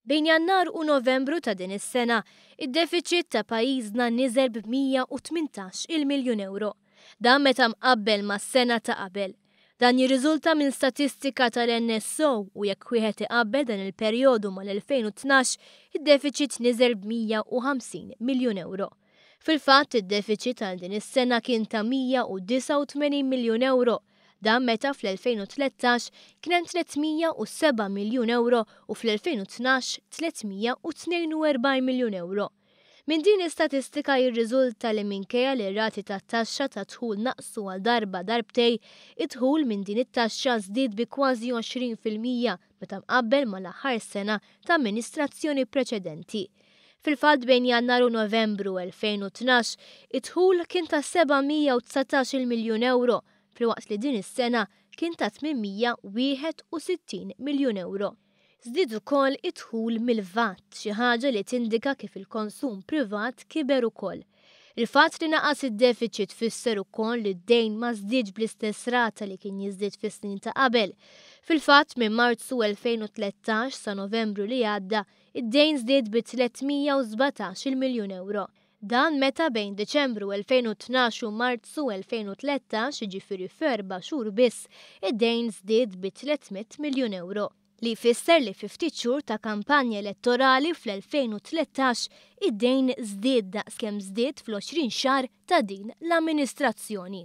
Bejn Jannar u Novembru ta' din is-sena, id-defiċit ta' pajjiżna niżel b'118 il miljun ewro. Dan meta mqabbel mas-sena ta' qabel. Dan jirriżulta minn statistika tal-NSO u jekk wieħed iqabbel dan il-perjodu mal-2012, id-defiċit niżel b'150 miljun ewro. Fil-fatt, id-defiċit għal din is-sena kien ta' 189 miljun ewro. Dan meta fl-2013 kien hemm 307 miljun ewro u fl-2012 342 miljun ewro. Minn din l-istatistika jirriżulta li minkejja li r-rati tat-taxxa tad-dħul naqsu għal darba darbtejn, id-dħul minn din it-taxxa żdied bi kważi 20% meta mqabbel mal-aħħar sena ta' amministrazzjoni preċedenti. Fil-fatt bejn Jannar u Novembru 2012, id-dħul kien ta' 719-il miljun ewro, filwaqt li din is-sena kien ta' 861 miljun ewro. Żdied ukoll id-dħul mill-VAT, xi ħaġa li tindika kif il-konsum privat kiber ukoll. Il-fatt li naqas id-defiċit fisser ukoll li d-dejn ma żdiedx bl-istess rata li kien jiżdied fis-snin ta' qabel. Fil-fatt minn Marzu 2013 sa Novembru li għadda, id-dejn żdied bi 317-il miljun ewro. Dan meta bejn Diċembru 2012 u Marzu 2013, jiġifieri f'erba' xhur biss, id-dejn żdied bi 300 miljun ewro. Li jfisser li fi ftit xhur ta' kampanja elettorali fl-2013, id-dejn żdied daqs kemm żdied fl-20 xahar ta' din l-amministrazzjoni.